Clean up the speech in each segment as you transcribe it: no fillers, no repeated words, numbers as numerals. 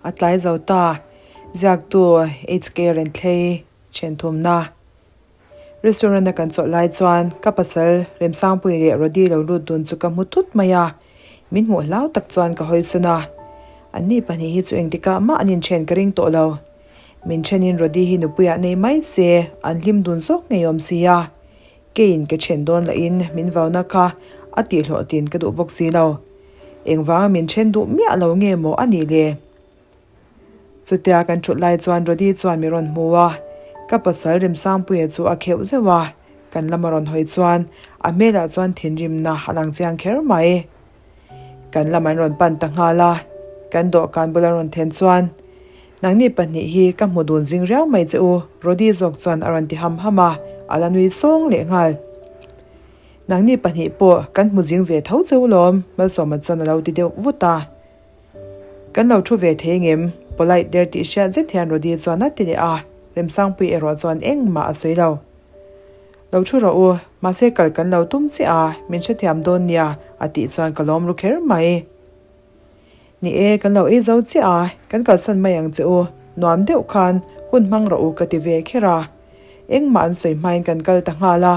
A tlai zo ta. Ziaktu HK Renthlei thenthumna Restaurant a kan chawlh lai chuan ka pasal Remsangpui leh Rody lo lut dun chu ka hmu thut mai a, min hmuh hlau tak chuan ka hawisawn a. Anni pahnih hi chu engtikah mah an inthen ka ring tawh lo. Min thenin Rody hi nupuiah nei mai se an hlim dun zawk ngei awm si a. Keiin ka then dawn lahin min vauna kha a tihhlawhtin ka duh bawk si lo. Engvanga min then duh miah lo nge maw a nih le? Chutia kan thut lai chuan Rody chuan mi rawn hmu a, ka pasal Remsangpuia chu a kheuh zeuh a, kan lama rawn hawi chuan a hmelah chuan thinrimna a lang chiang kher mai. Kan lam an rawn pan ta nghal a, kan dawhkan bula rawn then chuan, Nangni pahnih hi ka hmu dun zing riau mai che u, Rody zawk chuan a rawn ti ham ham a, a la nui sawng leh nghal. Nangni pahnih pawh kan hmu zing ve tho che u lawm, Malsawma chuan a lo ti deuh vut a. Kan lo thu ve thei ngem? Polite der tih hriat zet hian Rody chuan a ti leh a, Remsangpui erawh chuan engmah a sawi lo. Lo thu rawh u, mahse kal kan lo tum chiah a, min hrethiam dawn nia, a tih chuan ka lawm ru kher mai. Ni e, kan lo ei zo chiah a, kan kalsan mai ang che u, nuam deuh khan hun hmang rawh u ka ti ve kher a. Engmah an sawi hmain kan kal ta nghal a.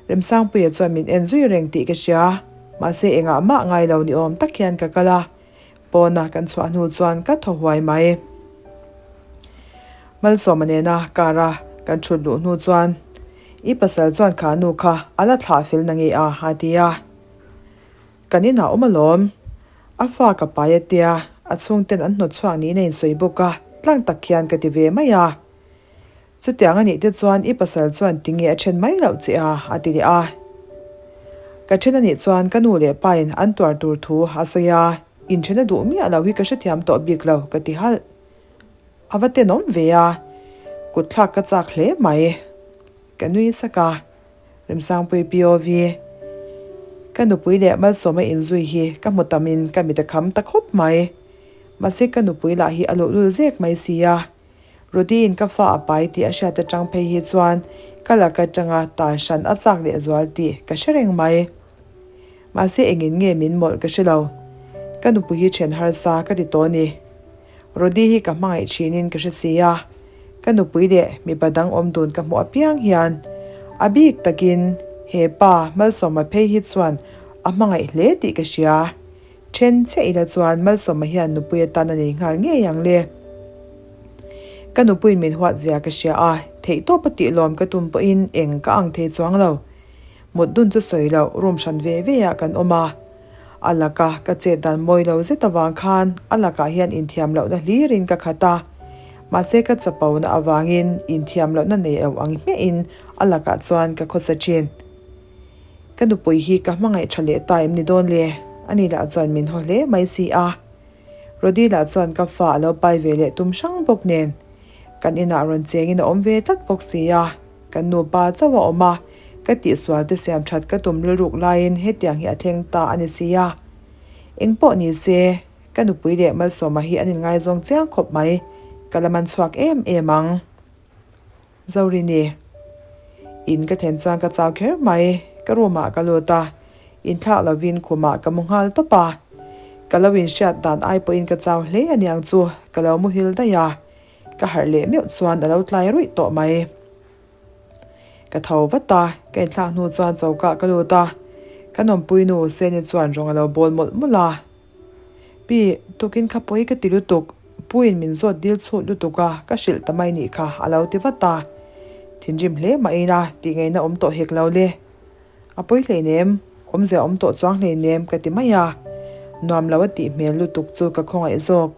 Remsangpuia chuan min en zui reng tih ka hria, mahse engah mah ngai lo ni awm tak hian ka kal a, pawna kan chhuah hnu chuan ka thaw huai mai. Malsawma nena car a kan thut luh hnu chuan, I pasal chuan kha nu kha a la thlah fel na nge a? a ti a. Kan inah awm alawm. A fa ka pai a tia, a chhungten an hnawt chhuak niin a insawi bawk a, tlang tak hian ka ti ve mai a. Chutiang a nih te chuan i pasal chuan tinge a then mai loh che a? a ti leh a. Ka then a nih chuan ka nu leh pain an tuar tur thu a sawi a, inthen a duh miah lo hi ka hrethiam tawh bik lo ka ti halh. A va tenawm ve a, kut thlak ka chak hle mai. Ka nui sak a, Remsangpui POV, Ka nupui leh Malsawma inzui hi ka hmu tamin ka mit a kham ta khawp mai. Mahse ka nupui lah hi a luhlul zek mai si a. Rudy-in ka fa a pai tih a hriat atang phei hi chuan ka lak atanga tan hran a chak leh zual tih ka hre reng mai. Mahse engin nge min mawlh ka hre lo. Ka nupui hi then harsa ka ti tawh a ni. Rudy hi ka hmangaih thinin ka hre si a, ka nupui leh mipa dang awm dun ka hmuh apiang hian a bik takin he pa Malsawma phei hi chuan a hmangaih hle tih ka hria. Then chiah ila chuan Malsawma hian nupui atan a nei nghal ngei ang le. Ka nupuiin min huat zia ka hria a, theihtawp a tih lawm ka tum pawhin eng ka ang thei chuang lo. Mut dun chu sawi loh room hran ve ve ah kan awm a. A laka ka chet dan mawi lo zet avang khan a lakah hian inthiam lohna hlirin ka khat a. Mahse ka chapona avangin inthiam lohna nei lo ang hmiahin a lakah chuan ka khawsa thin. Ka nupui hi ka hmangaih tha leh ta em ni dawn le? Ani lah chuan min haw hle mai si a. Rody lah chuan ka fa a lo pai ve leh tum hrang bawk nen. Kan inah rawn chengin a awm ve tlat bawk si a. Kan nupa chauh a awm a, ka tihsual te siam that ka tum rilruk laiin hetiang hi a thleng ta a ni si a. Engpawh ni se, ka nupui leh Malsawma hi an inngaizawng chiang khawp mai, ka la man chhuak em em ang. Zorini. In ka thlen chuan ka chau kher mai, ka room ah ka lut a, inthlak lovin khumah ka mu nghal tawp a. Ka lo inhriat dan ai pawhin ka chau hle aniang chu ka lo muhil daih a, ka harh leh meuh chuan a lo tlai ruih tawh mai. Ka tho vat a, ka inthlak hnu chuan choka ka lut a, ka nawmpui nu Seni chuan rawng a lo bawl mawlh mawlh a. Pi, tukin kha pawi ka ti lutuk, Puiin min zawt dil chhut lutuk a, ka hrilh ta mai nih kha, a lo ti vat a. Thinrim hle mah ila, tih ngaihna awm tawh hek lo le. A pawi hleinem, awmzia awm tawh chuang hleinem ka ti mai a. Nuam lo a tih hmel lutuk chu ka khawngaih zawk.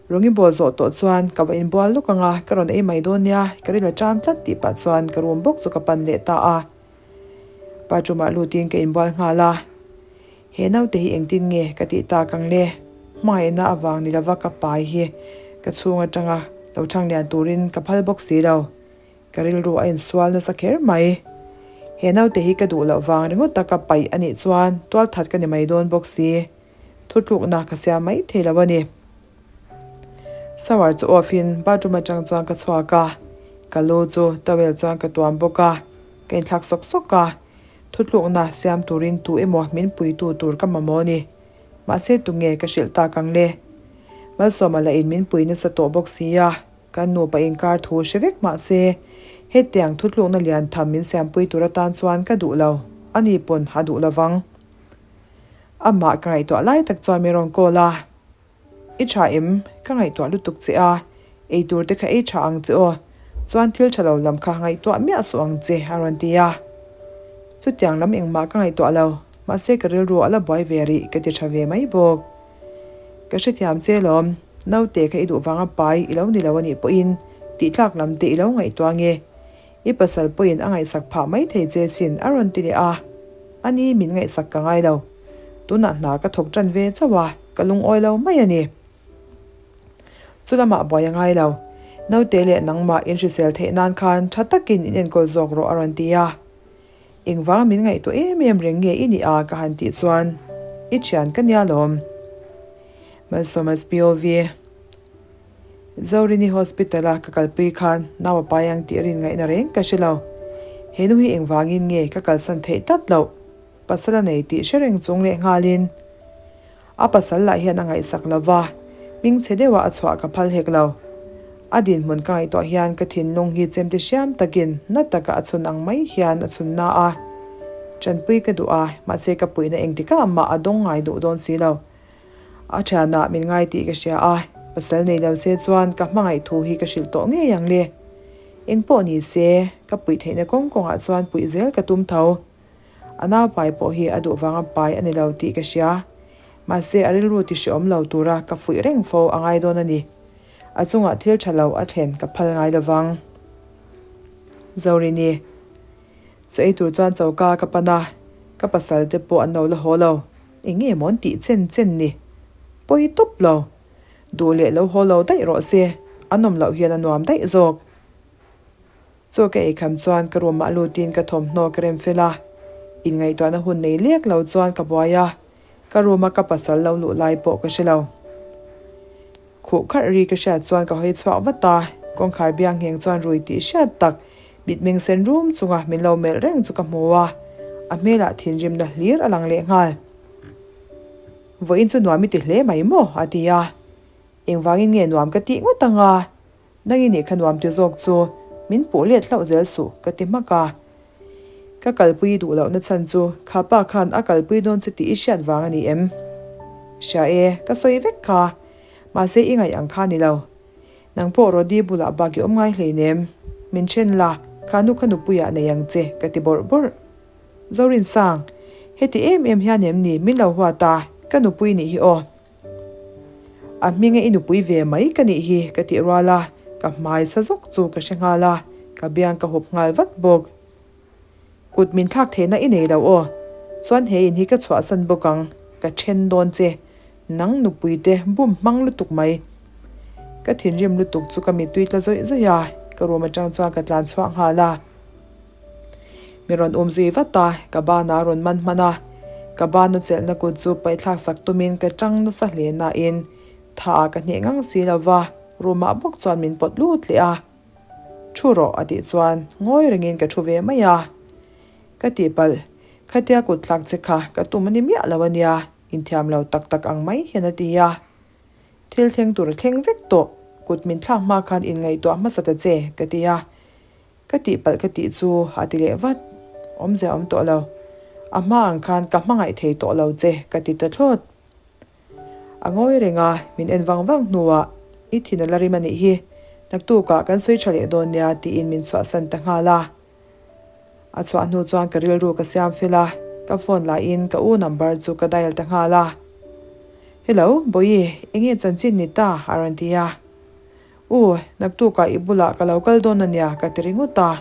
Rawngi bawl zawh tawh chuan ka va inbual lawk ang a, ka rawn ei mai dawn nia, ka ril a ṭam tlat tih pah chuan ka room bawk chu ka pan leh ta a. Bathroom ah lutin ka inbual nghal a. He naute hi engtin nge ka tih tak ang le? Hmangaihna avang ni lova ka pai hi ka chhung atanga lo thang lian turin ka phal bawk si lo. Ka rilru a insual nasa kher mai. He naute hi ka duh loh vang ringawt taka paih a nih chuan tualthat ka ni mai dawn bawk si. Thutlukna ka siam mai thei lo a ni. Shower chu off in bathroom atang chuan ka chhuak a, ka lu chu towel chuan ka tuam bawk a, ka inthlak sawk sawk a. Thutlukna siam turin tu emaw min puitu tur ka mamawh a ni. Mahse tunge ka hrilh tak ang le? Malsawma lah in min pui nasa tawh bawk si a, kan nupa inkar thu hre vek mah se, hetiang thutlukna lian tham min siampui tur atan chuan ka duh lo, ani pawn a duh lovang. Amah ka ngaihtuah lai tak chuan min rawn call a. I tha em? Ka ngaihtuah lutuk che a, ei tur te kha ei tha ang che aw, chuan thil tha lo lam kha ngaihtuah miah suh ang che a rawn ti a. Chutiang lam engmah ka ngaihtuah lo, mahse ka rilru a la buai ve rih ka ti tha ve mai bawk. Ka hrethiam che lawm, naute kha i duh vanga pai i lo ni lo a nih pawhin tihtlak lam te i lo ngaihtuah nge? I pasal pawhin a ngaihsak phah mai thei che sin a rawn ti leh a, ani min ngaihsak ka ngai lo. Tunah hna ka thawk tan ve chauh a, ka lungawi lo mai a ni. Chu lamah buai a ngai lo. Naute leh nangmah in hrisel theih nan khan tha takin in enkawl zawk rawh a rawn ti a. Engvanga min ngaihtuah em em reng nge i nih a ka han tih chuan i thian ka nia lawm. Malsawmas POV. Zorini Hospital a ka kalpui khan nau a pai ang tih rin ngaihna reng ka hre lo. He nu hi engvangin nge ka kalsan theih tlat loh? Pasal a nei tih hre reng chung leh nghalin a pasal lah hian a ngaihsak lo va, hmingchhe deuha a chhuah ka phal hek lo. A dinhmun ka ngaihtuah hian ka thinlung hi chemte hriam takin na taka a chhun ang mai hian a chhun na a. Tanpui ka duh a, mahse ka puihna engtikah mah a dawng ngai duh dawn si lo. A thianah min ngai tih ka hria a, pasal nei lo se chuan ka hmangaih thu hi ka hrilh tawh ngei ang le. Engpawh ni se, ka puih theihna kawng kawngah chuan puih zel ka tum tho. A naupai pawh hi a duh vanga pai a ni lo tih ka hria. Mahse a rilru ti hreawm lo tura ka fuih reng fo a ngai dawn a ni. A chungah thil tha lo a thlen ka phal ngai lovang. Zorini. Chaw ei tur chuan choka ka pan a, ka pasal te pawh an lo la haw lo. Eng nge maw an tih chen chen ni? Pawi tawp lo. Duh leh lo haw lo daih rawh se, an awm loh hian a nuam daih zawk. Chaw ka ei kham chuan ka room ah lutin ka thawmhnaw ka rem fel a, inngaihtuahna hun nei lek lo chuan ka buai a, ka room a ka pasal lo luh lai pawh ka hre lo. Khuh kharh ri ka hriat chuan ka hawi chhuak vat a, kawngkhar biang ngheng chuan rui tih hriat tak mitmeng sen rum chunga min lo melh reng chu ka hmu a, a hmelah thinrimna hlir a lang leh nghal. Vawiin chu nuam i ti hle mai maw? a ti a. Engvangin nge nuam ka tih ngawt ang a? Nang i nih kha nuam ti zawk chu min puh let hlauh zel suh ka ti hmak a. Ka kalpui duh lohna chhan chu kha pa khan a kalpui dawn che tih i hriat vang a ni em? Hria e, ka sawi vek kha. Mahse i ngaih ang kha ni lo. Nang pawh Rody bulah bak i awm ngai hleinem. Min then la, kha nu kha nupuiah nei ang che ka ti bawrh bawrh. Zorinsang, heti em em hian em ni min lo huat a, ka nupui nih hi aw. A hminga i nupui ve mai ka nih hi ka tih rual a, ka hmai sa zawk chu ka hre nghal a, ka biang ka hup nghal vat bawk. Kut min thlak theihna i nei lo aw, chuan he in hi ka chhuahsan bawk ang, ka then dawn che, nang nupui te bum hmang lutuk mai. Ka thinrim lutuk chu ka mittui tla zawih zawih a, ka room atang chuan ka tlan chhuak nghal a. Mi rawn um zui vat a, ka banah a rawn man hman a. Ka bana chelhna kut chu paihthlak sak tumin ka tang nasa hle nain tha ah ka hneh ngang si lo va, room ah bawk chuan min pawt lut leh a. Thu rawh a tih chuan ngawi rengin ka thu ve mai a. Ka tihpalh, khatia kut thlak che kha ka tum a ni miah lo a nia, inthiam lo tak tak ang mai hian a ti a. Thil thleng tur a thleng vek tawh, kut min thlak hma khan inngaihtuah hmasa ta che, ka ti a. Ka tihpalh ka tih chu a ti leh vat. Awmzia awm tawh lo. A hma ang khan ka hmangaih thei tawh lo che ka ti ta thlawt. A ngawi reng a, min en vang vang hnuah i thin a la rim a nih hi, naktukah kan sawi tha leh dawn nia tiin min chhuahsan ta nghal a. A chhuah hnu chuan ka rilru ka siam fel a, ka phone lahin ka u number chu ka dial ta nghal a. Hello, Bawihi, enge chanchin ni ta? a rawn ti a. U, naktukah i bulah ka lo kal dawn a nia ka ti ringawt a.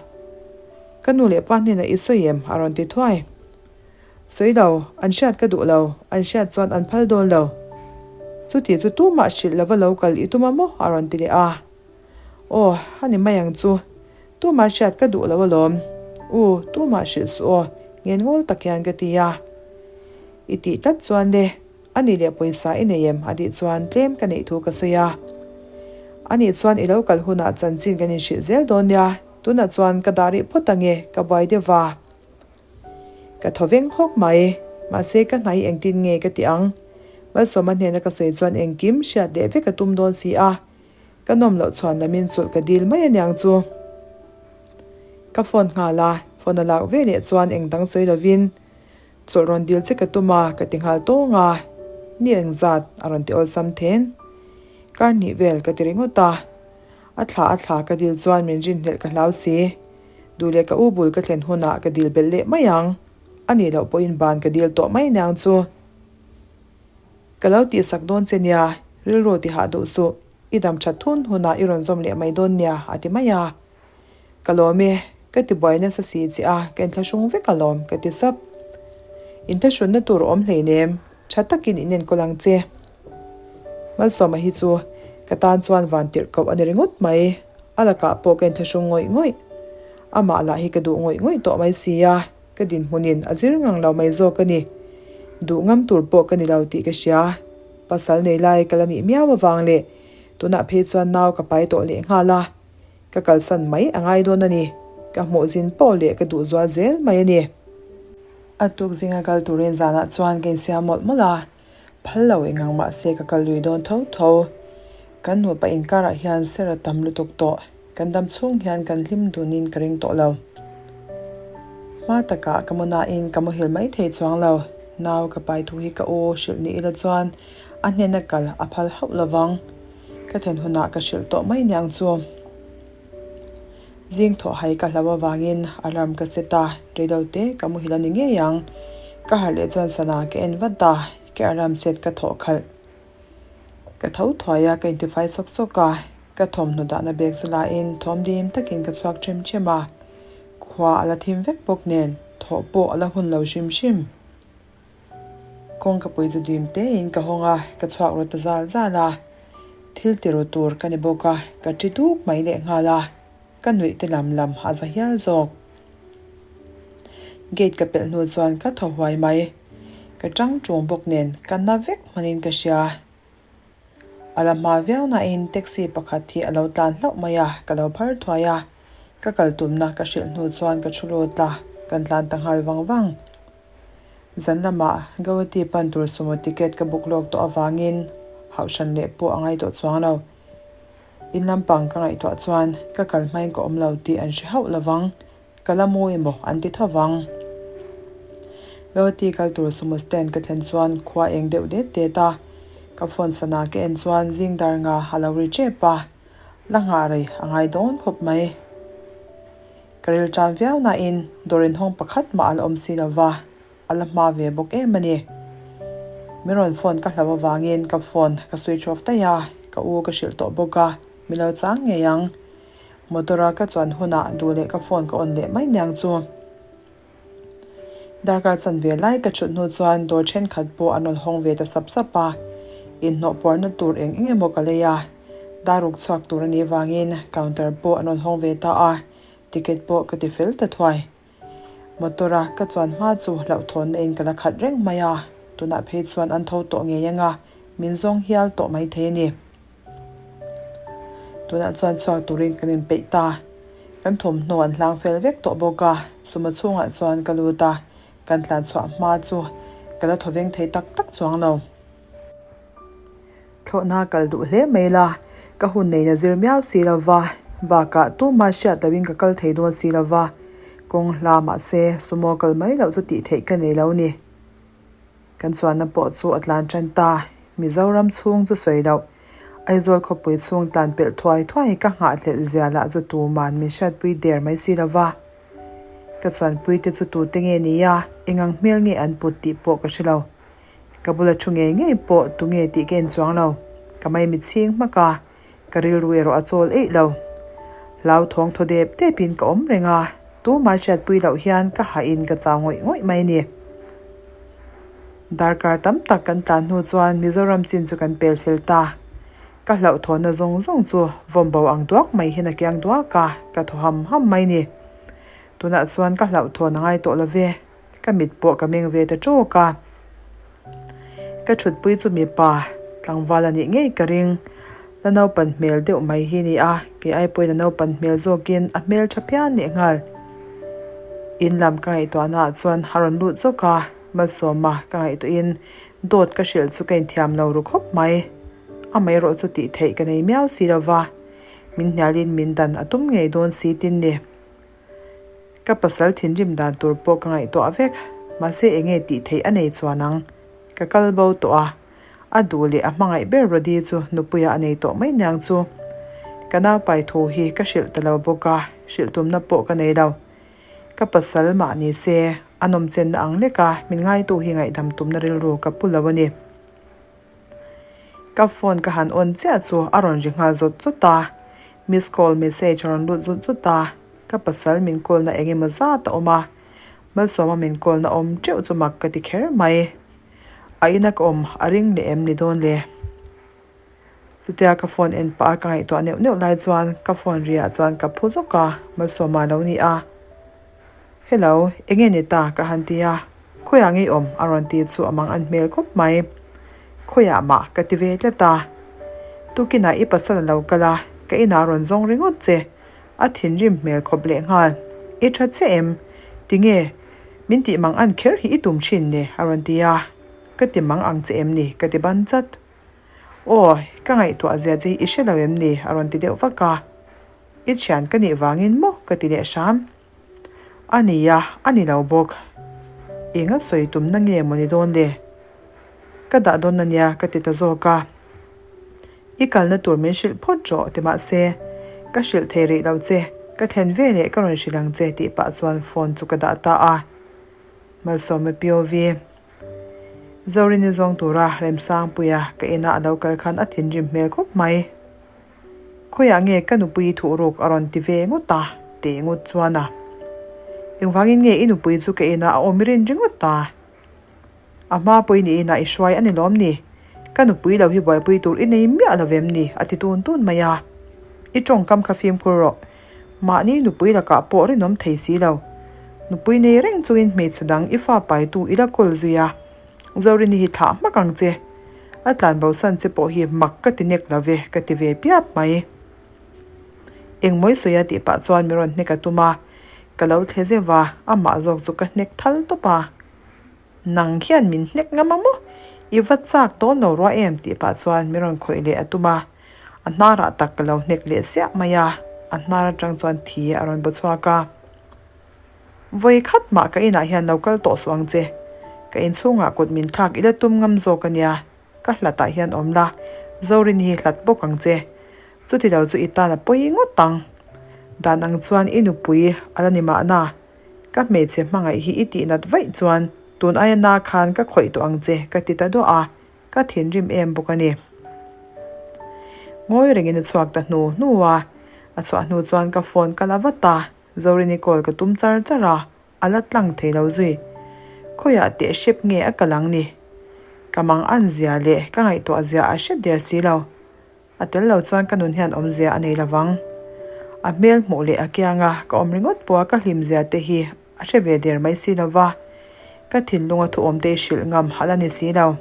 Ka nu leh pa hnenah i sawi em? a rawn ti thuai. Sawi lo, an hriat ka duh lo, an hriat chuan an phal dawn lo. Chuti chu tumah hrilh lova lo kal i tum a maw? a rawn ti leh a. Aw, a ni mai ang chu. Tumah hriat ka duh lo alawm. U, tumah hrilh suh aw, ngen ngawl tak hian ka ti a. I tih tlat chuan le. A nih leh pawisa i nei em? A tih chuan tlem ka neih thu ka sawi a. A nih chuan i lo kal hunah chanchin kan inhrilh zel dawn nia, tunah chuan ka dah rih phawt ang e, ka buai deuh va. Ka thaw veng hawk mai, mahse ka hna hi engtin nge ka ti ang? Malsawma hnena ka sawi chuan engkim hriat leh vek a tum dawn si a, ka nawm loh chhuan lamin chulh ka dil mai aniang chu. Ka phone nghal a, phone a lak ve leh chuan eng dang sawi lovin chulh rawn dil che ka tum a ka ti nghal tawng a, ni engzat a rawn ti awlsam then. Kar hnih vel ka ti ringawt a, a thla a thla ka dil chuan min rinhlelh ka hlau si. Duh leh ka u bul ka thlen hunah ka dil belh leh mai ang, a nih loh pawhin ban ka dil tawh mai aniang chu. Ka lo tihsak dawn che nia, rilru ti hah duh suh, i dam that thun hunah i rawn zawm leh mai dawn nia, a ti mai a. Ka lawm e, ka ti buai nasa si che a, ka inthlahrung vek alawm, ka ti sap. Inthlahrunna tur a awm hleinem, tha takin in enkawl ang che. Malsawma hi chu ka tan chuan van tirh koh a ni ringawt mai, a lakah pawh ka inthlahrung ngawih ngawih. Amah lah hi ka duh ngawih ngawih tawh mai si a. Ka dinhmunin a zir ngang lo mai zawk a ni. Duh ngam tur pawh ka ni lo tih ka hria. Pasal nei lai ka la nih miau avang leh tunah phei chuan nau ka pai tawh leh nghal a. Ka kalsan mai a ngai dawn a ni. Ka hmuh zin pawh leh ka duh zual zel mai a ni. A tuk zinga kal turin zanah chuan ka insiam mawlh mawlh a. Phal lo engang mah se ka kal lui dawn tho tho. Kan nupa inkarah hian ser a tam lutuk tawh. Kan dam chhung hian kan hlim dunin ka ring tawh lo. Hma takah ka mu nain ka muhil mai thei chuang lo. Nau ka pai thu hi ka u hrilh ni ila chuan a hnena kal a phal hauh lovang. Ka then hunah ka hrilh tawh mai niang chu. Zing thawh hai ka hlau avangin alarm ka set a, reilote ka muhil a ni ngei ang. Ka harh leh chuan sana ka en vat a, ka alarm set ka thawh khalh. Ka tho thuai a, ka intifai sawk sawk a, ka thawmhnaw dahna bag chu lain thawm dim takin ka chhuak ṭhem ṭhem a, khua a la thim vek bawk nen thawh pawh a la hun lo hrim hrim. Kawngkapui chu dim tein ka hawng a, ka chhuak rawt ta zal zal a, thil ti ru tur ka ni bawk a, ka ṭi duk mai lehnghal a, ka nuih te lam lam a za hial zawk. Gate ka pelh hnu chuan ka thaw huai mai. Ka chang ṭung bawk nen ka na vek hmanin ka hria. A la hma viau nain taxi pakhat hi a lo tlan hlauh mai a, ka lo phar thuai a. Ka kal tumna ka hrilh hnu chuan ka thu lut a, kan tlan ta nghal vang vang. Zan lamah Guwahati pan tur sumo ticket ka book lawk tawh avangin hauhhran leh pawh a ngai tawh chuang lo. In lampang ka ngaihtuah chuan ka kal hmain ka awm lo tih an hre hauh lovang, ka la mu emaw an ti tho vang. Guwahati kal tur sumo stand ka thlen chuan khua eng deuh det det a, ka phone sana ka en chuan zing dar nga a lo ri tep a, la nghah rei a ngai dawn khawp mai. Ka ril tan viau nain dawr inhawng pakhat mah a la awm si lova. A la hma ve bawk em a ni. Min rawn phone ka hlauh avangin ka phone ka switch off daih a, ka u ka hrilh tawh bawk a, min lo chang ngei ang. Motor a ka chuan hunah duh leh ka phone ka on leh mai niang chu. Darkar chan ve lai ka thut hnu chuan dawr thenkhat pawh an rawn hawng ve ta sap sap a, inhnawh puarna tur eng eng emaw ka lei a, daruk chhuak tur a nih vangin counter pawh an rawn hawng ve ta a, ticket pawh ka ti fel ta thuai. Motor a ka chuan hma chu hlauhthawnna in ka la khat reng mai a, tunah phei chuan an tho tawh ngei ang a, min zawng hial tawh mai thei a ni. Tunah chuan chhuak turin kan inpeih ta. Kan thawmhnaw an hlang fel vek tawh bawk a, sumo chhungah chuan ka lut a, kan tlan chhuah hma chu ka la thawveng thei tak tak chuang lo. Thlawhna kal duh hle mai la, ka hun neina zir miau si lo va, bakah tuma hriat lohin ka kal thei dawn si lo va, kawng hla mahse sumo kal mai loh chu tih theih ka nei lo ni. Kan chuanna pawh chu a tlan tan ta, Mizoram chhung chu sawi loh, Aizawl khawpui chhung tlan pelh thuai thuai ka nghahhlelh zia lah chu tuman min hriatpui der mai si lo va. Ka chuanpui te chu tute nge nia, engang hmel nge an put tih pawh ka hre lo. Ka bula thu ngei ngei pawh tu nge tih ka en chuang lo. Ka maimi chhing hmak a, ka rilru erawh a chawl eih lo. Hlauthawng thaw dep depin ka awm reng a, tumah hriatpui loh hian ka hahin ka chau ngawih ngawih mai a ni. Darkar tam tak kan tlan hnu chuan Mizoram chin chu kan pel fel ta. Ka hlauhthawnna zawng zawng chu vawm bo ang duak mai hian a kiang duak a, ka thaw ham ham mai a ni. Tunah chuan ka hlauhthawn a ngai tawh lo ve. Ka mit pawh ka meng ve ta tawk a. Ka thutpui chu mipa tlangval a nih ngei ka ring. La naupan hmel deuh mai hi ni a, kei ai pawhin a naupan hmel zawkin a hmel tha phian leh nghal. In lam ka ngaihtuahnaah chuan a rawn lut zawk a, Malsawma ka ngaihtuahin. Dawt ka hrilh chu ka inthiam lo ru khawp mai. Amaherawh chu tih theih ka nei miau si lo va, min hnialin min dan a tum ngei dawn si tin ni. Ka pasal thinrim dan tur pawh ka ngaihtuah vek, mahse enge tih theih a nei chuan ang. Ka kal bo tawh a, a duh leh a hmangaih ber Rody chu nupuia a nei tawh mai niang chu. Ka naupai thu hi ka hrilh ta lo bawk a, hrilh tumna pawh ka nei lo. Ka pasal mah ni se, a nawmchenna ang lek a, min ngaitu hi ngaihdam tumna rilru ka pu lo a ni. Ka phone ka han on chiah chu a rawn ri nghal zawt zawt a, miss call message a rawn lut zut zut a, ka pasal min call na eng emaw zat a awm a, Malsawma min call na awm teuh chu mak ka ti kher mai. A ina ka awm a ring leh em ni dawn le? Chutia ka phone en pah a ka ngaihtuah neuh neuh lai chuan ka phone ri ah chuan ka phu zawk a, Malsawma lo ni a. Hello, enge ni ta? ka han ti a, Khawiah ngei awm? a rawn ti chu a mang an hmel khawp mai. Khawiah mah? ka ti ve tlat a. Tukinah i pasal a lo kal a, ka inah a rawn zawng ringawt che. A thinrim hmel khawp leh nghal. I tha chiah em? Tinge? Min tih mang an kher hi i tum thin ni? a rawn ti a. Ka ti mang ang che em ni? ka ti ban chat. Aw, ka ngaihtuah zia che hi i hre lo em ni? a rawn ti deuh vak a. I thian ka nih vangin maw ka ti leh hram. A ni a, a ni lo bawk. Eng a sawi tumna nge maw ni dawn le? Ka dah dawn ania ka ti ta zawk a. I kalna tur min hrilh phawt rawh ti mahse, ka hrilh thei rih lo che, ka thlen ve leh ka rawn hrilh ang che tih pah chuan phone chu ka dah ta a. Malsawma POV. Zorini zawng tura Remsangpuia ka inah a lo kal khan a thinrim hmel khawp mai. Khawiah nge ka nupui thuh ruk a rawn ti ve ngawt a? tih ngut chuan a. Engvangin nge i nupui chu ka inah a awm rin ringawt a? A hma pawhin i inah i hruai a ni lawm ni? Ka nupui lo hi buaipui tur i nei miah lo vem ni? a ti tun tun mai a. I tawngkam kha fimkhur rawh. Mahni nupui lakah pawh rinawm thei si lo. Nupui nei reng chungin hmeichhe dang i fa paitu i la kawl zui a. Zorini hi thlah hmak ang che. A tlan bosan che pawh hi mak ka ti nek lo ve, ka ti ve piap mai. Engmawi sawi a tih pah chuan mi rawn hnek a tum a, ka lo thle zeuh a, amah zawk chu ka hnek thal tawp a. Nang hian min hnek ngam a maw? I va chak dawn lo ruah em? tih pah chuan mi rawn khawih leh a tum a, a hnarah tak ka lo hnek leh siah mai a, a hnar atang chuan thi a rawn baw chhuak a. Vawi khat mah ka inah hian lo kal tawh suh ang che. Ka inchhungah kut min thlak ila tum ngam zawk a nia. Ka hlatah hian awm la, Zorin hi hlat bawk ang che. Chuti lo chu i tan a pawi ngawt ang. Dan ang chuan i nupui a la ni mahna. Ka hmeichhe hmangaih hi i tihnat vaih chuan tun aia na khan ka khawih tawh ang che ka ti ta duah a, ka thinrim em bawk a ni. Ngawi rengin a chhuak ta hnu hnu a, a chhuah hnu chuan ka phone ka la vat a. Zorini call ka tum char char a, a la tlang thei lo zui. Khawiah teh hrep nge a kal ang ni? Ka mang an zia leh ka ngaihtuah zia a hre der si lo. A tel lo chuan ka nun hian awmzia a nei lovang. A hmel hmuh leh a kianga ka awm ringawt pawha ka hlim zia te hi a hre ve der mai si lova, ka thinlunga thuawm te i hrilh ngam a la ni si lo.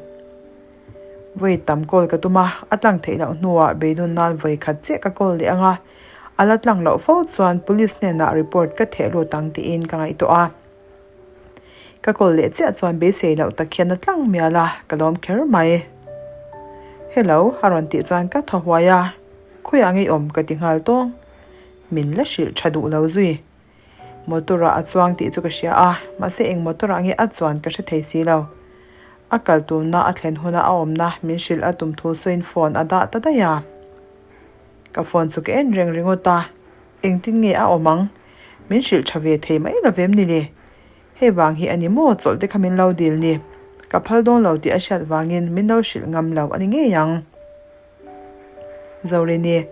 Vawi tam call ka tum a, a tlang theih loh hnuah beidun nan vawi khat chiah ka call leh ang a, a la tlang loh fo chuan police hnenah report ka theh lut ang tiin ka ngaihtuah a. Ka call leh chiah chuan beisei loh tak hian a tlang mial a, ka lawm kher mai. Hello a rawn tih chuan ka thaw huai a, khawiah ngei awm ka ti nghal tawng. Min la hrilh tha duh lo zui. Motor ah a chuang tih chu ka hria a, mahse eng motor ah nge a chuan ka hre thei si lo. A kal tumna a thlen huna a awmna min hrilh a tum thu sawiin phone a dah ta daih a. Ka phone chu ka en reng ringawt a, engtin nge a awm ang? Min hrilh tha ve thei mai lo vem ni le? Hei vang hi a ni maw chawlh te kha min lo dil ni? Ka phal dawn lo tih a hriat vangin min lo hrilh ngam lo a ni ngei ang. Zorini.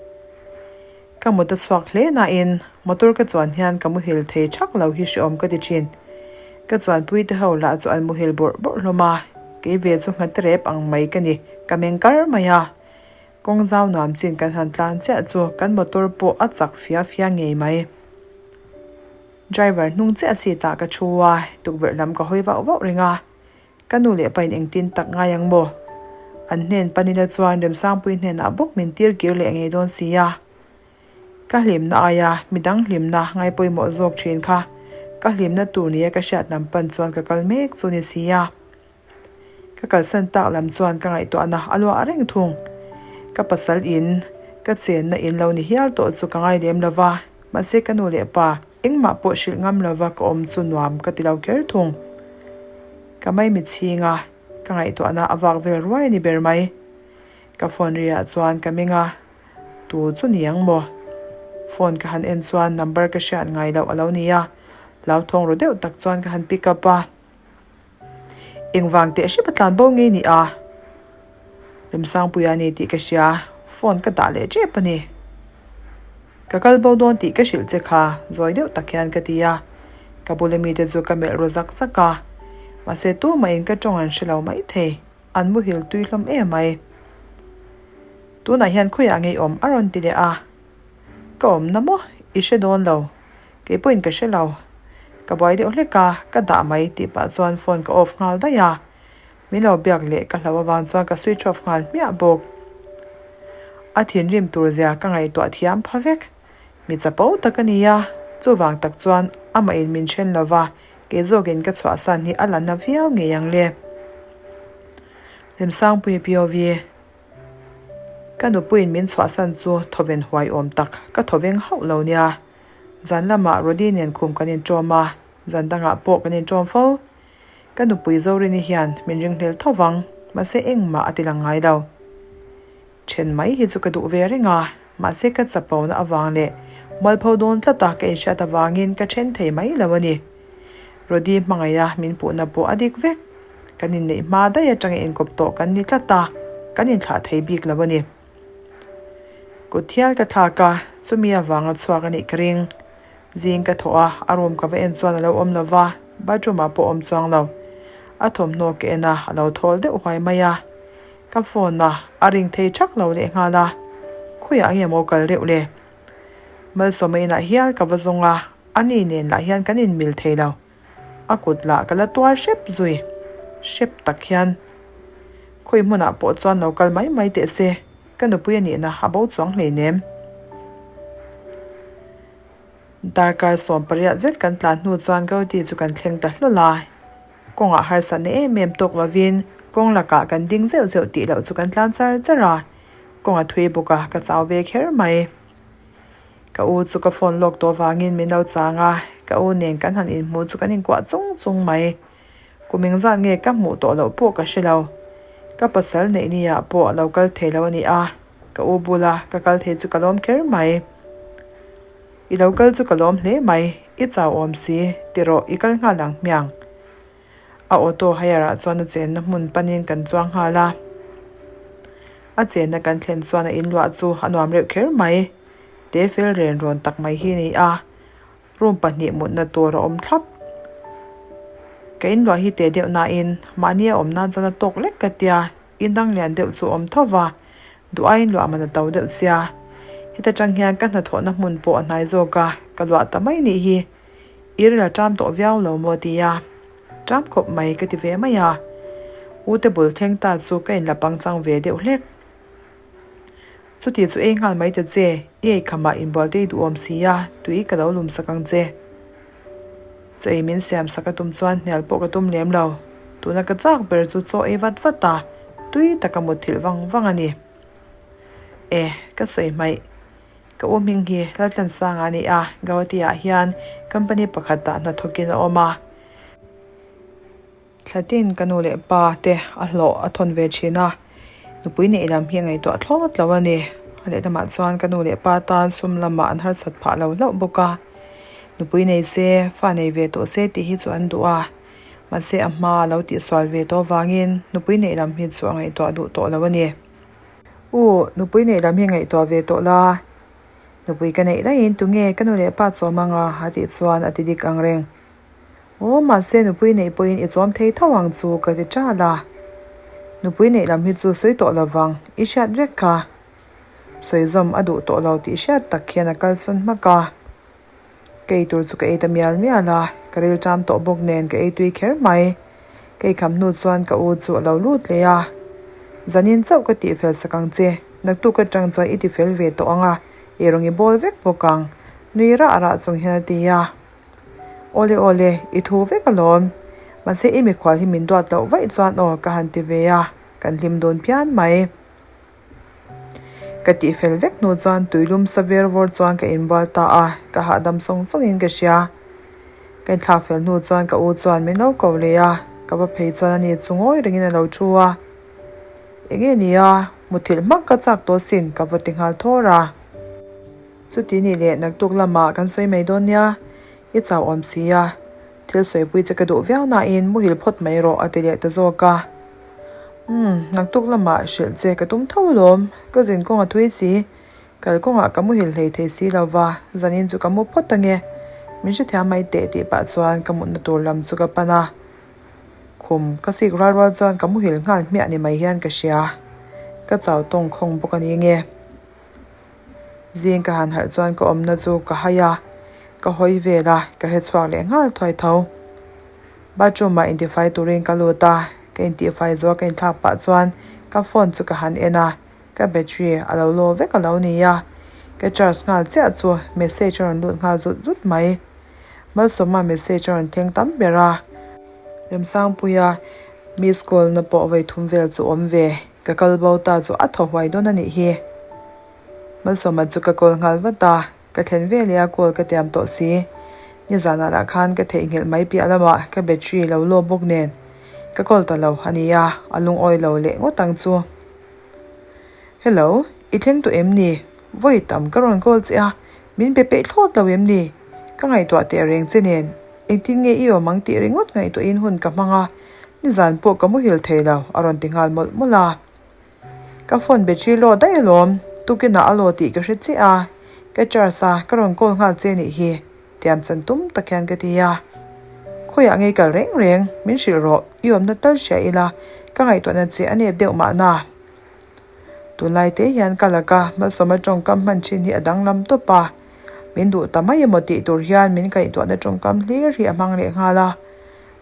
Ka mut a chhuak hle nain motor ka chuan hian ka muhil thei thak lo hi hreawm ka ti thin. Ka chuanpui te ho lah chu an muhil bawrh bawrh hlawm a, kei ve chu nghat rep ang mai ka ni, ka meng kar mai a. Kawng zau nuam chin kan han tlan chiah chu kan motor pawh a chak fia fia ngei mai. Driver hnung chiah seat ah ka thu a, tukverh lam ka hawi vauh vauh reng a. Ka nu leh pain engtin tak ngai ang maw? An hnen panila chuan Remsangpui hnenah bawk min tir kir leh ngei dawn si a. Ka hlimna aia midang hlimna ngaipawimawh zawk thin kha ka hlimna tur nia ka hriat lam pan chuan ka kal mek chu ni si a. Ka kalsan tak lam chuan ka ngaihtuahna a luah reng thung. Ka pasal in ka chenna in lo ni hial tawh chu ka ngai lem lo va, mahse ka nu leh pa engmah pawh hrilh ngam lova ka awm chu nuam ka ti lo kher thung. Ka maimi chhinga ka ngaihtuahna a vak vel ruai a ni ber mai. Ka phone riah chuan ka meng a, tu chu ni ang maw? Phone ka han en chuan number ka hriat ngai loh a lo ni a, hlauthawng ru deuh tak chuan ka han pick up a. Engvang teh hrep a tlan bo ngei ni a? Remsangpuia a ni tih ka hria, phone ka dah leh tep a ni. Ka kal bo dawn tih ka hrilh che kha, zawi deuh tak hian ka ti a. Ka bula mite chu ka melh ru zak zak a, mahse tumahin ka tawng an hre lo maithei. An muhil tui hlawm em mai. Tunah hian khawiah ngei awm a rawn ti leh a. Ka awmna maw? I hre dawn lo. Kei pawhin ka hre lo. Ka buai deuh hlek a, ka dah mai tih pah chuan phone ka off nghal daih a. Min lo biak leh ka hlo avang chuan ka switch off nghal hmiah bawk. A thinrim tur zia ka ngaihtuah thiam pha vek. Mi chapo tak a ni a, chuvang tak chuan amah in min then lo va, kei zawkin ka chhuahsan hi a la na viau ngei ang le. Remsangpui POV. Ka nupuiin min chhuahsan chu thawven huai awm tak ka thawveng hauh lo nia. Zan lamah Rody nen khum kan inṭawm a, zan dangah pawh kan inṭawm fo. Ka nupui Zorini hian min ringhlel tho vang, mahse engmah a ti lang ngai lo. Then mai hi chu ka duh ve reng a, mahse ka chapona avang leh mualpho dawn tlata ka inhriat avangin ka then thei mai lo a ni. Rody hmangaiha min puhna pawh a dik vek. Kan inneih hma daih atanga inkawp tawh kan ni tlat a, kan inthlah thei bik lo a ni. Kut hial ka thlak a, chumi avanga chhuak a nih ka ring. Zing ka thawh a, a room ka va en chuan a lo awm lo va, bathroom ah pawh awm chuang lo. A thawmhnaw ka en a, a lo thawl deuh huai mai a. Ka phone a, a ring thei thak lo lehnghal a, khawiah nge maw kal reuh le? Malsawma inah hial ka va zawng a, ani nen lah hian kan inmil thei lo. A kut lah ka la tuar hrep zui, hrep tak hian. Khawi hmunah pawh chuan lo kal mai mai teh se, ka nupui a nihna a bo chuang hleinem. Darkar 18 zet kan tlan hnu chuan Gaudi chu kan thleng ta hlawl a, kawngah harsatna em em tawk lovin kawng lakah kan ding zeuh zeuh tih loh chu kan tlan char char a, kawng a thui bawk a, ka chau ve kher mai. Ka u chu ka phone lawk tawh vangin min lo chang a, ka u nen kan han inhmu chu kan inkuah chung chung mai. Kum engzat nge ka hmuh tawh loh pawh ka hre lo. Ka pasal neih ni ah pawh a lo kal thei lo a ni a, ka u bula ka kal thei chu ka lawm kher mai. I lo kal chu ka lawm hle mai, i chau awm si, ti rawh i kal nghal ang hmiang. A auto hire ah chuan a chenna hmun panin kan chuang nghal a. A chenna kan thlen chuan a inluah chu a nuam reuh kher mai. Te fel ren rawn tak mai hi a ni a, room pahnih mutna tur a awm thlap. Ka inluah hi teh deuh nain mahni a awm nan chuan a tawk lek ka tia, in dang lian deuh chu a awm tho va, duh aiin luah man a to deuh sia. Heta tang hian ka hnathawhna hmun pawh a hnai zawk a, ka luah ta mai nih hi. I ril a ṭam tawh viau lo maw tia ṭam khawp mai ka ti ve mai a. U te bul thleng ta chu ka inla pangchang ve deuh hlek. Chuti chu ei nghal mai ta che, i ei khamah inbual te i duhawm si a, tui ka lo lum sak ang che. Chaw ei min siam sak a tum chuan hnial pawh ka tum lem lo. Tuna ka chak ber chu chaw ei vat vat a, tui taka mutthilh vang vang a ni. E, ka sawi hmaih. Ka u hming hi Laltlansanga a ni a, Guwahati-ah hian company pakhatah hnathawkin a awm a. Thlatin ka nu leh pa te a hlawh a thawn ve thin a, nupui neih lam hi a ngaihtuah thlawt lo a ni. A lehlamah chuan ka nu leh pa tan sum lamah an harsat phah lo hlauh bawk a. Nupui nei se, fa nei ve tawh se tih hi chu an duh a, mahse a hma a lo tihsual ve tawh avangin nupui neih lam hi chu a ngaihtuah duh tawh lo a ni. U, nupui neih lam hi ngaihtuah ve tawh la, nupui ka neih daihin tunge ka nu leh pa chawm anga a tih chuan a ti dik ang reng. Aw, mahse nupui neih pawhin i chawm thei tho ang chu ka ti ṭal a. Nupui neih lam hi chu sawi tawh lo vang, i hriat vek kha. Sawi zawm a duh tawh lo tih hriat tak hian a kalsawn hmak a. Ka ei tur chu ka ei ta mial mial a, ka ril ṭam tawh bawk nen ka ei tui kher mai. Ka ei kham hnu chuan ka u chu a lo lut leh a, Zanin chauh ka tihfel sak ang che, naktuk aṭang chuan i tifel ve tawh ang a, ei rawng i bawl vek bawk ang, nui rah rah chung hian a ti a. Awle awle, i thu vek alawm. Mahse i mikhual hi min duat loh vaih chuan aw ka han ti ve a, kan hlim dawn phian mai. Ka tih fel vek hnu chuan tuilum sa ver vawr chuan ka inbual ta a, ka hahdam sawng sawngin ka hria. Ka inthlak fel hnu chuan ka u chuan min lo ko leh a, ka va phei chuan ani chu ngawi rengin a lo thu a. Enge ni a, muthilh hmak ka chak tawh sin ka va ti nghal thawr a. Chuti nih leh naktuk lamah kan sawi mai dawn nia, i chau awm si a, thil sawipui che ka duh viau nain muhil phawt mai rawh a ti leh ta zawk a. Umm, naktuk lamah hrilh che ka tum tho alawm, ka zin kawng a thui si, kal kawngah ka muhil hlei thei si lo va, zanin chu ka mu phawt ange, min hrethiam mai teh tih pah chuan ka mutna tur lam chu ka pan a, khum ka sik rual rual chuan ka muhil nghal hmiah ni mai hian ka hria, ka chau tawng khawng bawk a ni nge. Zing ka han harh chuan ka awmna chu ka hai a, ka hawi vel a, ka hrechhuak leh nghal thuai tho. Bathroom ah intifai turin ka lut a, ka intihfai zual ka inthlak pah chuan ka phone chu ka han en a, ka battery a lo low vek a lo ni a, ka charge nghal chiah chu message a rawn lut nghal zut zut mai. Malsawma message a rawn thleng tam ber a, Remsangpuia miss call na pawh vawi thum vel chu awm ve, ka kal bo ta chu a thaw huai dawn a nih hi. Malsawma chu ka call nghal vat a. Ka thlen ve leh a call ka tiam tawh si. Nizanah lah khan ka theihnghilh mai piah lamah ka battery lo low bawk nen ka call ta lo a nia, a lungawi lo leh ngawt ang chu. Hello, i thleng tawh em ni? Vawi tam ka rawn call che a, min pe peih thlawt lo em ni? Ka ngaihtuah teh reng che nen, engtin nge i awm ang tih ringawt ngaihtuahin hun ka hmang a, nizan pawh ka muhil thei lo a rawn ti nghal mawlh mawlh a. Ka phone battery low daih alawm, tukinah a low tih ka hre chiah a, ka charge a, ka rawn call nghal che nih hi, tiam chan tum tak hian ka ti a. Khawiah ngei kal reng reng, min hrilh rawh, i awmna tal hria ila, ka ngaihtuahna che a nep deuh mahna. Tunlai te hian ka laka malsawma tawngkam hman thin hi a danglam tawp a, min duh ta mai emaw tih tur hian min ngaihtuahna tawngkam hlir hi a hmang leh nghal a,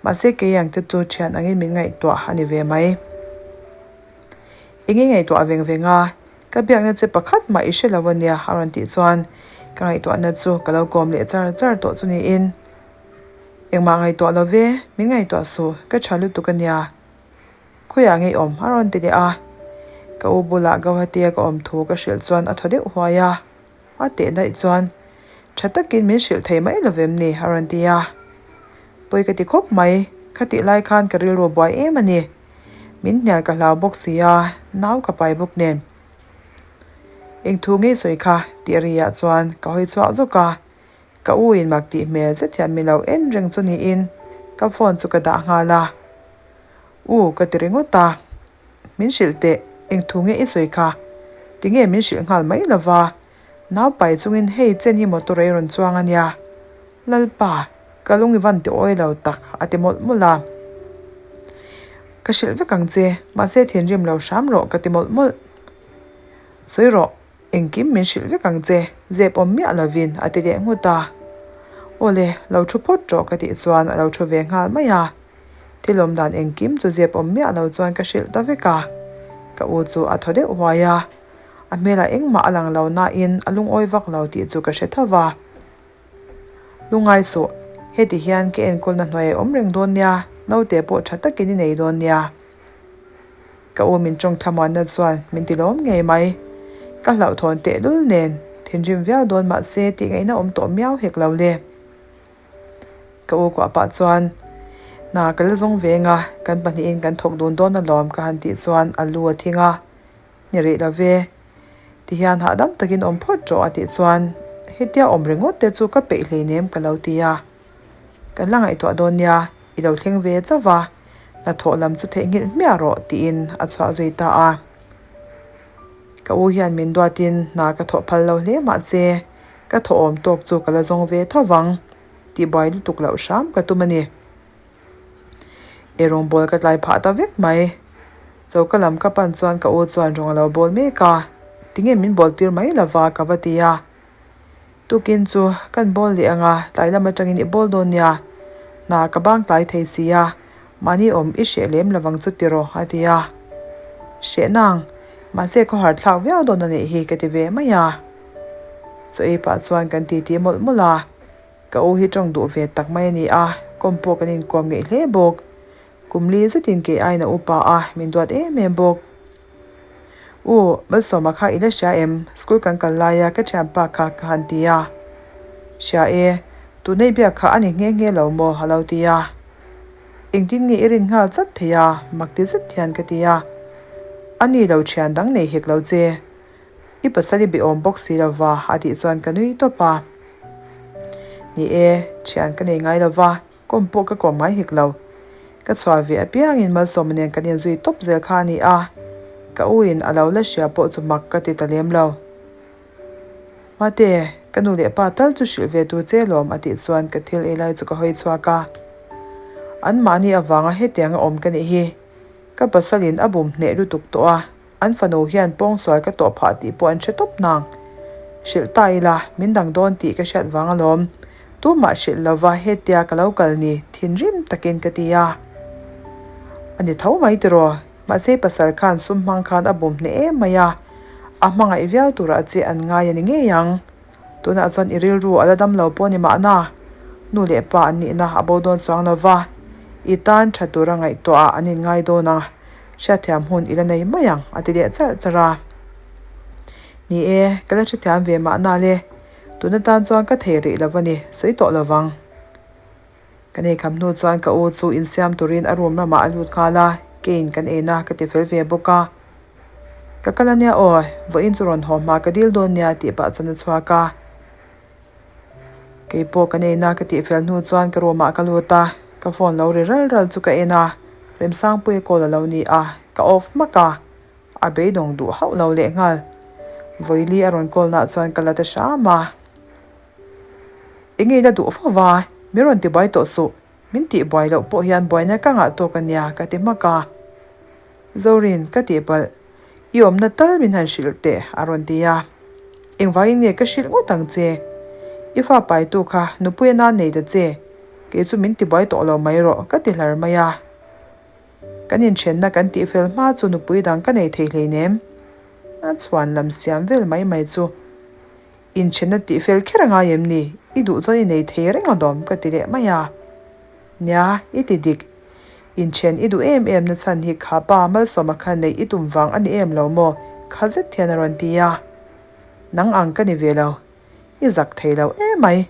mahse kei ang te chu thian angin min ngaihtuah a ni ve mai. Eng nge ngaihtuah veng veng a, ka biakna che pakhat mah i hre lo a nia a rawn tih chuan ka ngaihtuahna chu ka lo kawm leh char char tawh chu niin. Engmah ngaihtuah lo ve, min ngaihtuah suh, ka tha lutuk a nia. Khawiah nge i awm? a rawn ti leh a. Ka u bulah Gauhati-a ka awm thu ka hrilh chuan a thaw deuh huai a. A teh daih chuan, Tha takin min hrilh thei mai lovem ni? a rawn ti a. Pawi ka ti khawp mai, khatih lai khan ka rilru buai em a ni. Min hnial ka hlau bawk si a, nau ka pai bawk nen. Eng thu ngei sawi kha? tih ri ah chuan ka hawi chhuak zawk a. Ka u in mak tih hmel zet hian mi lo en reng chu niin ka phone chu ka dah nghal a. U ka ti ringawt a. Min hrilh teh, eng thu nge i sawi kha? Tinge min hrilh nghal mai lova? Nau pai chungin hei chen hi motor ei rawn chuang a nia. Lalpa, ka lung i van ti awi lo tak, a ti mawlh mawlh a. Ka hrilh vek ang che, mahse thinrim lo hram rawh ka ti mawlh mawlh. Sawi rawh, engkim min hrilh vek ang che, zep awm miah lovin a ti leh nghut a. Awle, lo thu phawt rawh ka tih chuan a lo thu ve nghal mai a. Thil awm dan engkim chu zep awm miah lo chuan ka hrilh ta vek a. Ka u chu a thaw deuh huai a. A hmelah engmah a lang lo nain a lungawi vak lo tih chu ka hre tho va. Lungai suh, heti hian ka enkawlna hnuai a awm reng dawn nia, naute pawh tha takin i nei dawn nia. Ka u min tawng thlamuanna chuan min ti lawm ngei mai. Ka hlauhthawn tehlul nen, thinrim viau dawn mahse tih ngaihna awm tawh miau hek lo le. Ka u kuah pah chuan, Hna ka la zawng veng a, kan pahnihin kan thawk dun dawn alawm ka han tih chuan a lu a thing a. Ni rih lo ve. Tihian hahdam takin awm phawt rawh a tih chuan, Hetia awm ringawt te chu ka peih hleinem ka lo ti a. Kan la ngaihtuah dawn nia, i lo thleng ve chauh va, hnathawh lam chu theihnghilh hmiah rawh tiin a chhuah zui ta a. Ka u hian min duatin hna ka thawh phal lo hle mahse, Ka thawhawm tawk chu ka la zawng ve tho vang tih buai lutuk loh hram ka tum a ni. Eirawng bawl ka tlai phah ta vek mai. Choka lam ka pan chuan ka u chuan rawng a lo bawl mek a, tinge min bawl tir mai lova ka va ti a. Tukin chu kan bawl leh ang a, tlai lam atangin i bawl dawn nia, hna ka bang tlai thei si a, mahni awm i hreh lem lovang chu tiraw a ti a. Hreh nang, mahse khawhar thlak viau dawn a nih hi ka ti ve mai a. Chaw ei pah chuan kan titi mawlh mawlh a, ka u hi tawng duh ve tak mai a ni a, kawm pawh kan inkawm ngeih hle bawk. Kum li zetin kei aiin a upa a, min duat em em bawk. U, Malsawma kha i la hria em? School kan kal laia ka thianpa kha ka han ti a. Hria e, tunei biak kha a ni nghe nghe lo maw? a lo ti a. Engtin nge i rin nghal chat thei a? mak ti zet hian ka ti a. A ni lo thian dang nei hek lo che. I pasal i be awm bawk si lo va a tih chuan ka nui tawp a. Ni e, thian ka nei ngai lo va. Kawm pawh ka kawm ngai hek lo. Ka chhuah ve apiangin Malsawma nen kan inzui tawp zel kha a ni a, ka u in a lo la hria pawh chu mak ka ti ta lem lo. Mate, ka nu leh pa tal chu hrilh ve tur che lawm a tih chuan ka thil ei lai chu ka hawi chhuak a. Anmahni avanga hetianga awm ka nih hi. Ka pasalin a bum hneh lutuk tawh a. An fanu hian pawngsual ka tawh phah tih pawh an hre tawp nang. Hrilh ta ila, min dang dawn tih ka hriat vang alawm. Tumah hrilh lova hetia ka lo kal ni, thinrim takin ka ti a. A ni tho mai tiraw, mahse pasal khan sum hmang khan a bum hneh em mai a, a hmangaih viau turah che an ngai a ni ngei ang. Tunah chuan i rilru a la dam lo pawh ni mahna, nu leh pa an nihna a bo dawn chuang lo va, i tan tha tura ngaihtuahah an inngai dawn a, hriatthiam hun i la nei mai ang, a ti leh charh charh a. Ni e, ka la hrethiam ve mahna le, tun atan chuan ka thei rih lo va ni, sawi tawh lo vang. Ka nei kham hnu chuan ka u chu insiam turin a room lamah a lut nghal a, keiin kan eina ka ti fel ve bawk a. Ka kal ania aw, vawiin chu rawn haw hma ka dil dawn nia tih pah chuan a chhuak a. Keipawh kan eina ka tih fel hnu chuan ka room ah ka lut a, ka phone lo ri ral ral chu ka en a, Remsangpuia call a lo ni a, ka off hmak a, a beidawng duh hauh lo lehnghal. Vawili a rawn call nah chuan ka la ta hram a. Enge ila duh fo va, min rawn ti buai tawh suh, min tih buai loh pawh hian buaina ka ngah tawk a nia ka ti hmak a. Zorin, ka tih palh, i awmna tal min han hrilh teh a rawn ti a. Engvangin nge ka hrilh ngawt ang che? I fa paitu kha nupui a nan nei ta che, kei chu min ti buai tawh lo mai rawh ka ti hlar mai a. Kan inthenna kan tih fel hma chu nupui dang ka nei thei hleinem. A chhuan lam siam vel mai mai chu. Inthenna tih fel kher a ngai em ni? I duh chuan i nei thei reng alawm ka ti leh mai a. Nia, i ti dik. Inthen i duh em em na chhan hi kha pa Malsawma kha neih i tum vang a ni em lo maw? Kha zet hian a rawn ti a. Nang ang ka ni ve lo. I zak thei lo emai.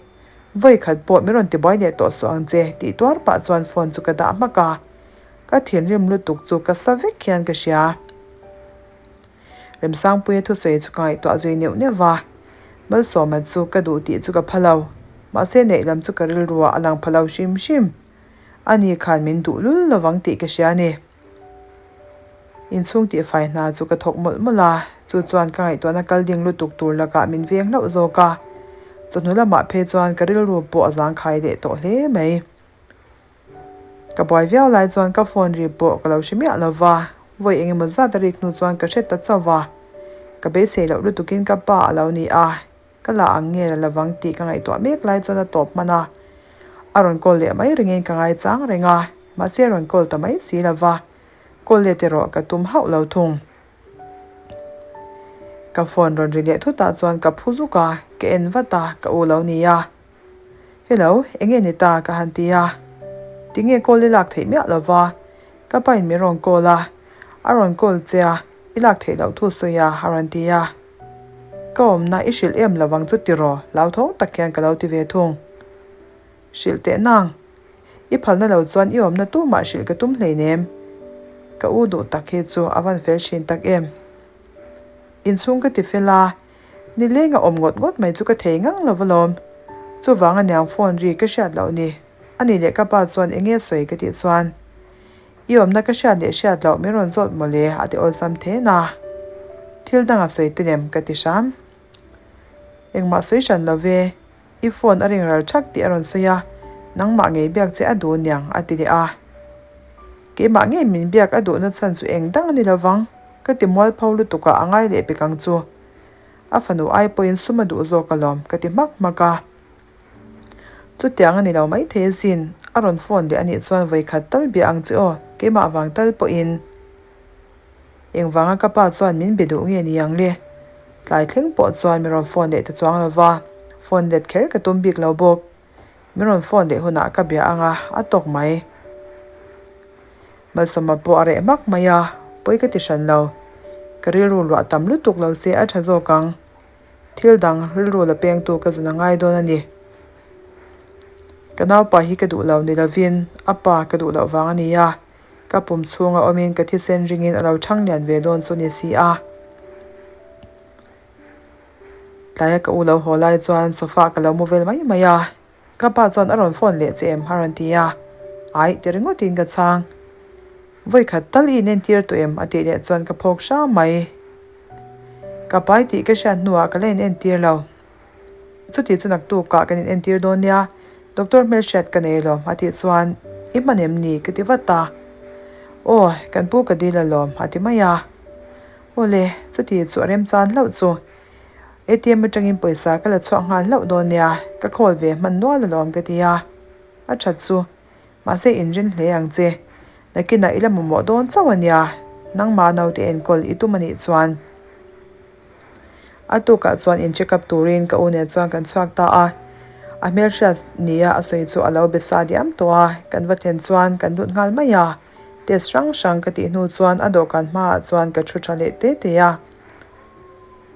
Vawi khat pawh min rawn tibuai leh tawh suh ang che tih tuar pah chuan phone chu ka dah hmak a. Ka thinrim lutuk chu ka sa vek hian ka hria. Remsangpuia thusawi chu ka ngaihtuah zui neuh neuh va, Malsawma chu ka duh tih chu ka pha lo. Mahse neih lam chu ka rilruah a lang pha lo hrim hrim. Ani khan min duh lul lovang tih ka hria a ni. Inchhung tihfai hna chu ka thawk mawlh mawlh a, chu chuan ka ngaihtuahna kal ding lutuk tur lakah min veng hlauh zawk a. Chawhnu lamah phei chuan ka rilru pawh a zangkhai leh tawh hle mai. Ka buai viau lai chuan ka phone ri pawh ka lo hre miah lo va, vawi eng emaw zat a rik hnu chuan ka hre ta chauh va. Ka beisei loh lutukin ka pa a lo ni a, ka la ang nge la lovang tih ka ngaihtuah mek lai chuan a tawp hman a. A rawn call leh mai ringin ka ngaichang reng a, mahse a rawn call ta mai si lo va, call let erawh ka tum hauh lo thung. Ka phone rawn ri leh thutah chuan ka phu zuk a, ka en vat a, ka u lo ni a. Hello, enge ni ta? ka han ti a. Tinge call i lak theih miah lova? Ka pain min rawn call a, a rawn call che a, i lak theih loh thu sawi a, a rawn ti a. Ka awmna i hrilh em lovang chu tiraw? Hlauthawng tak hian ka lo ti ve thung. Hrilh teh nang. I phalna lo chuan i awmna tumah hrilh ka tum hleinem. Ka u duh tak hi chu a van fel thin tak em. Inchhung ka ti fel a. Ni leng a awm ngawt ngawt mai chu ka thei ngang lo alawm. Chuvang aniang phone ri ka hriat loh ni. Ani leh ka pa chuan eng nge sawi ka tih chuan, I awmna ka hriat leh hriat loh min rawn zawt mawle a ti awlsam then a. Thil dang a sawi te lem ka ti hram. Engmah sawi hran lo ve, i phone a ring ral thak tih a rawn sawi a, nangmah ngei biak che a duh niang a ti leh a. Keimah ngei min biak a duhna chhan chu eng dang a ni lo vang. Ka ti mualpho lutuk a, a ngai leh pek ang chu. A fanu ai pawhin sum a duh zawk alawm, ka ti hmak hmak a. Chutiang a ni lo maithei zin, a rawn phone leh a nih chuan vawikhat tal bia ang che aw, keimah vang tal pawhin. Engvanga ka pa chuan min be duh nge ni ang le? Tlai thleng pawh chuan min rawn phone leh ta chuang lo va, phone let kher ka tum bik lo bawk. Min rawn phone leh hunah ka bia ang a, a tawk mai. Malsawma pawh a reh hmak mai a, pawi ka ti hran lo. Ka rilru luah tam lutuk lo se a tha zawk ang. Thil dang rilru la pengtu ka zun a ngai dawn a ni. Ka naupa hi ka duh lo ni lovin a pa ka duh loh vang a ni a, ka pum chhunga awmin ka thisen ringin a lo thang lian ve dawn chu ni si a. Tlaia ka u lo haw lai chuan sofa ka lo mu vel mai mai a, Ka pa chuan a rawn phone leh che em? a rawn ti a, Aih ti ringawtin ka chhang. Vawikhat tal i inentir tawh em? a tih leh chuan ka phawk hram mai. Ka pai tih ka hriat hnuah ka la inentir lo. Chuti chu naktukah kan inentir dawn nia, Doctor hmelhriat ka nei alawm a tih chuan I hman em ni? ka ti vat a. Aw, kan pu ka dil alawm a ti mai a. Awle, chuti chu a remchan hlauh chu. ATM atangin pawisa ka la chhuak nghal hlauh dawn nia, ka call ve hman nual alawm ka ti a. A that chu, mahse inrin hle ang che. Nakinah i la mamawh dawn chauh a nia, nangmah naute enkawl i tum a nih chuan. A tukah chuan in check up turin ka u nen chuan kan chhuak ta a. A hmelhriat nia a sawi chu a lo be sa diam tawh a, kan va thlen chuan kan lut nghal mai a. Test hrang hrang ka tih hnu chuan a dawhkan hmaah chuan ka thu tha leh te te a.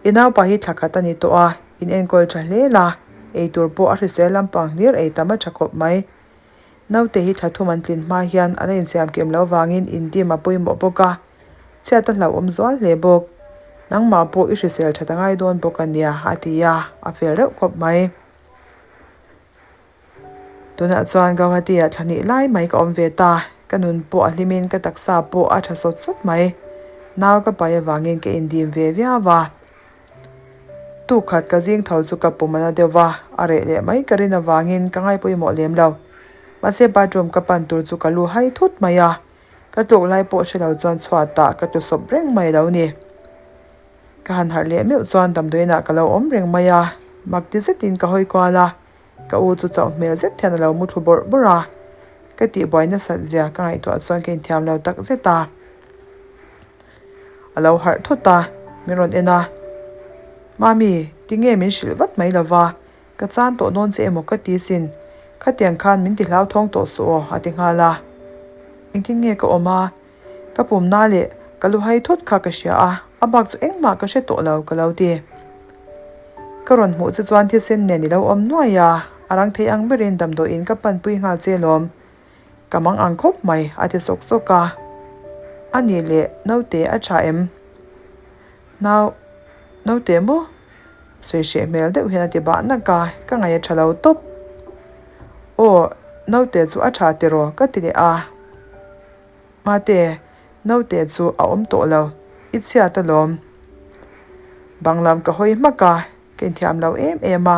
I naupa hi thla khat a ni tawh a, in enkawl tha hle la, ei tur pawh a hrisel lampang hlir ei tam a tha khawp mai. Naute hi thla thum an tlin hma hian a la insiam kim lo vangin indim a pawimawh bawk a, chhiat a hlauhawm zual hle bawk. Nangmah pawh i hrisel that a ngai dawn bawk a nia, a ti a, a fel reuh khawp mai. Tunah chuan Gauhati-ah thla hnih lai mai ka awm ve ta, ka nun pawh a hlimin ka taksa pawh a tha sawt sawt mai. Nau ka pai avangin ka indim ve viau a. Tuk khat ka zing tho chu ka pum a na deuh va, a reh leh mai ka rin avangin ka ngaipawimawh lem lo. Mahse bathroom ka pan tur chu ka lu hai thut mai a, ka tluk lai pawh hre lo chuan chhuatah ka tlu sawp reng mai lo ni. Ka han harh leh meuh chuan damdawiinah ka lo awm reng mai a, mak ti zetin ka hawi kual a. Ka u chu chauh hmel zet hian a lo mu thlu bawrh bawrh a, ka tihbuai nasat zia ka ngaihtuah chuan ka inthiam lo tak zet a. A lo harh thut a, min rawn en a, Mami, tinge min hrilh vat mai lova, ka chan tawh dawn che emaw ka ti sin, khatiang khan min ti hlauthawng tawh suh aw, a ti nghal a. Engtin nge ka awm a? Ka pumna leh ka lu hai thut kha ka hria a, a bak chu engmah ka hre tawh lo ka lo ti. Ka rawn hmuh che chuan thisen nen i lo awm nuai a, a rang thei ang berin damdawiin ka panpui nghal che lawm. Ka mang ang khawp mai a ti sawk sawk a. A nih leh naute a tha em? Nau, naute maw? Sawi hreh hmel deuh hian a ti bah nak a, ka ngaih a tha lo tawp. Aw, naute chu a tha tiraw ka ti leh a. Mate, naute chu a awm tawh lo, i chhiat alawm. Bang lam ka hawi hmak a, ka inthiam lo em em a.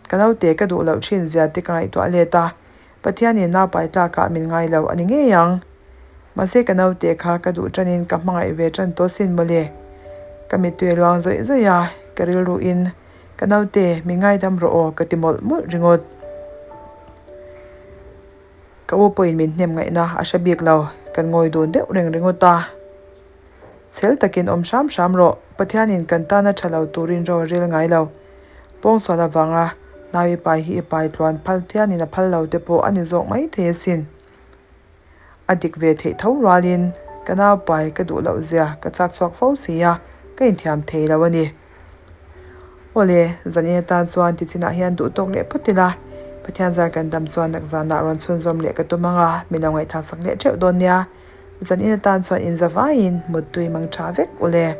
Ka naute ka duh loh thin zia te ka ngaihtuah let a, Pathianin naupai tlakah min ngai lo a ni ngei ang. Mahse ka naute kha ka duh tanin ka hmangaih ve tan tawh sin mawle. Ka mittui a luang zawih zawih a, ka rilruin ka naute min ngaidam rawh aw ka ti mawlh mawlh ringawt. Ka u pawhin min hnem ngaihna a hre bik lo, kan ngawi dun deuh reng ringawt a. Chhel takin awm hram hram rawh, Pathianin kan tana tha lo turin ro a rel ngai lo. Pawngsual avanga nau i pai hi i pai tluan phal thianin a phal lo te pawh a ni zawk mai thei asin. A dik ve theih tho rualin ka nau pai ka duh loh zia ka chak chhuak fo si a, ka inthiam thei lo a ni. Awle, zanin atan chuan tichinah hian duh tawk leh phawt ila, Pathian zar kan dam chuan nak zanah rawn chhunzawm leh ka tum ang a, min lo ngaihthlak sak leh theuh dawn nia. Zanin atan chuan inzavaiin muttui mang tha vek ule.